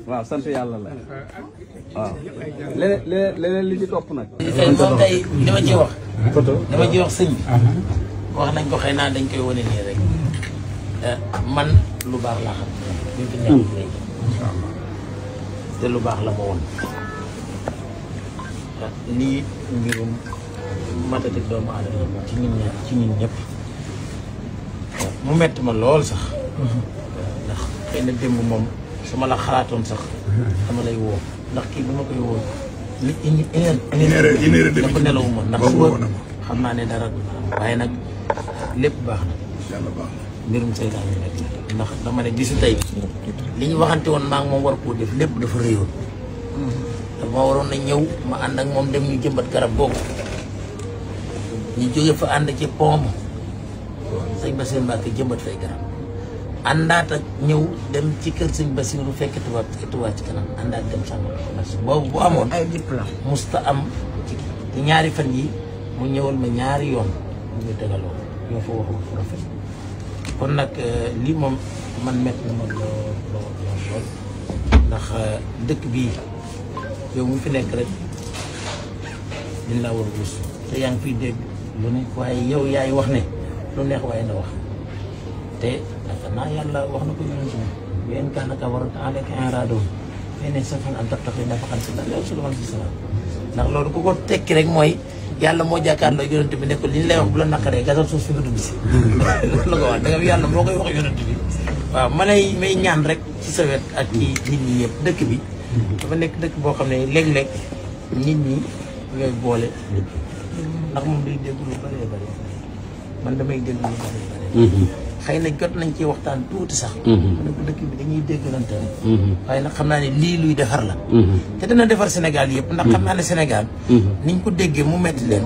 waaw sant yàlla la waaw leneen li ci topp nag. tey moom tey li ma ci wax. li ma ci wax sëñ bi. wax nañ ko xëy naa dañ koy wane nii rek man lu baax laa xam ne fi nekk léegi te lu baax la ma woon lii mbirum matati doomu aadama ci ñun ñëpp mu metti ma lool sax ndax xëy na démb moom su ma la xalaatoon sax dama lay woo ndax kii bu ma koy woo dafa nelawuma ndax suba xam naa ne dara waaye nag lépp baax na mbirum seytaane rek ndax dama ne bisu tey li ñu waxante woon maa ngi moom war koo def lépp dafa réyoon dama waroon na ñëw ma ànd ak moom dem ñu jëmbat garab boobu ñu jóge fa ànd ci pont sëñ Bassirou Mbacke jëmbat fay garab àndaat ak ñëw dem ci kër sëñ Bassirou fekk Touba ci kanam àndaat dem sàmm boobu bu amoon ay diplôme musta am ci ñaari fan yi mu ñëwal ma ñaari yoon ñu tegaloo ñoo fa waxul fu rafet kon nag lii moom man mett na ma lool ndax dëkk bii yow mu fi nekk rek diñ laa war a gis te yaa ngi fiy dégg lu ne waaye yow yaay wax ne lu neex waaye na wax te naka naa yàlla wax na ko yonent bi yéen kaanaka war a alek inradoon fene safan an tattaxi dafa xam si la yow suluman si salaam ndax loolu ku ko tekki rek mooy yàlla moo jàkkaarloo yonent bi ne ko li ñu lay wax bu la naqaree gasal suuf si nga dugg si loolu la ko wax da nga yàlla moo koy wax yonent bi waaw may ñaan rek ci sa wet ak ci nit ñi yëpp dëkk bi dafa nekk dëkk boo xam ne léeg-léeg nit ñi ñooy boole ndax moom day dégg lu bëree bëri man damay dégg lu bëree bëri xëy na jot nañ ci waxtaan tuuti sax ma ne ko dëkk bi dañuy déggalante rek waaye nag xam naa ne lii luy defar la te dina defar Sénégal yëpp ndax xam naa ne Sénégal niñ ko déggee mu metti leen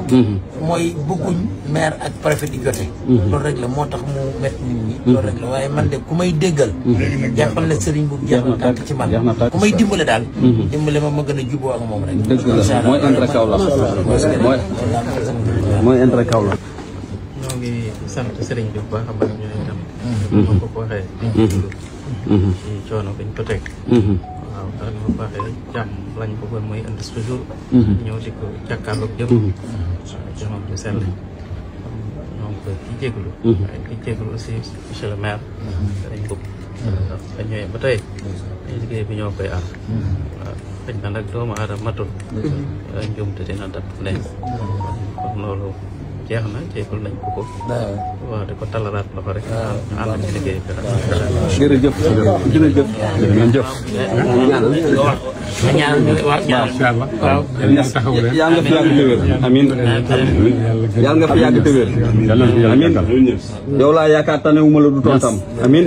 mooy bëgguñ maire ak préfet di jote loolu rek la moo tax mu metti nit ñi loolu rek la waaye man de ku may déggal jàppal ne sëriñ boobu jeex na tànk ci man ku may dimbale daal dimbale ma gën a juboo ak moom rek dëgg la mooy intérêt kaw la mooy intérêt kaw la ñoo ngi sant sëriñ bi bu baax a baax ñu ne tam moo ko waxee ci coono biñ ko teg waaw daal ma baaxee jàmm lañ bëggoon mooy indi toujours ñëw di ko jàkkaarloog jëm jëmam ju sell donc ci jégalu waaye ci jégalu aussi monsieur le maire dañ bëgg ndax ba ñëwee ba tey liggéey bi ñoo koy aar waaw xëy na nag doomu aadama matul njuumte dina dab ne kon loolu jeex na jéegul nañ ko waaw di ko talalaat loxo rek ñu ànd ci liggéey bi jërëjëf jërëjëf jërëjëf waaw yaa nga fi yàgg te wér amiin yaa nga fi yàgg te wér amiin yow laa yaakaar tane wu ma la du tontam amiin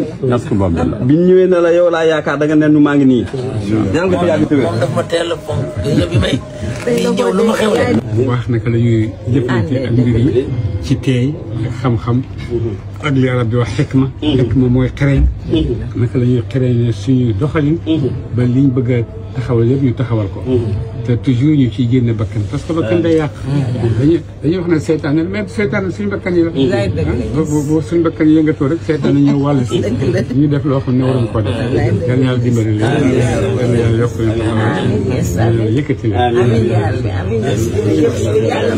bi ñëwee na la yow laa yaakaar da nga ne maa ngi nii yaa nga fi yàgg te wér moom daf ma teel a fonk bi may ñëw lu ma xew le wax naka la ñuy jëflante ak mbir yi ci teey ak xam-xam ak li arab di wax xikma xikma mooy xereñ naka la ñuy xereñ suñu doxalin ba liñ bëgg a taxawal yëpp ñu taxawal ko te toujours ñu ciy génne bakkan parce que bakkan day yàq dañuy wax ne seytaane mais seytaane suñu bakkan yi la boo suñu bakkan yi yëngatoo rek seytaane ñëw wàll si ñu def loo xam ne waruñ ko def yal na yàlla dimbali leen yal na yàlla yokk leen taxawal yëkkati leen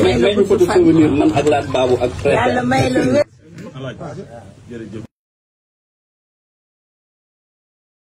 may ñu photo souvenir man ak laat baabu ak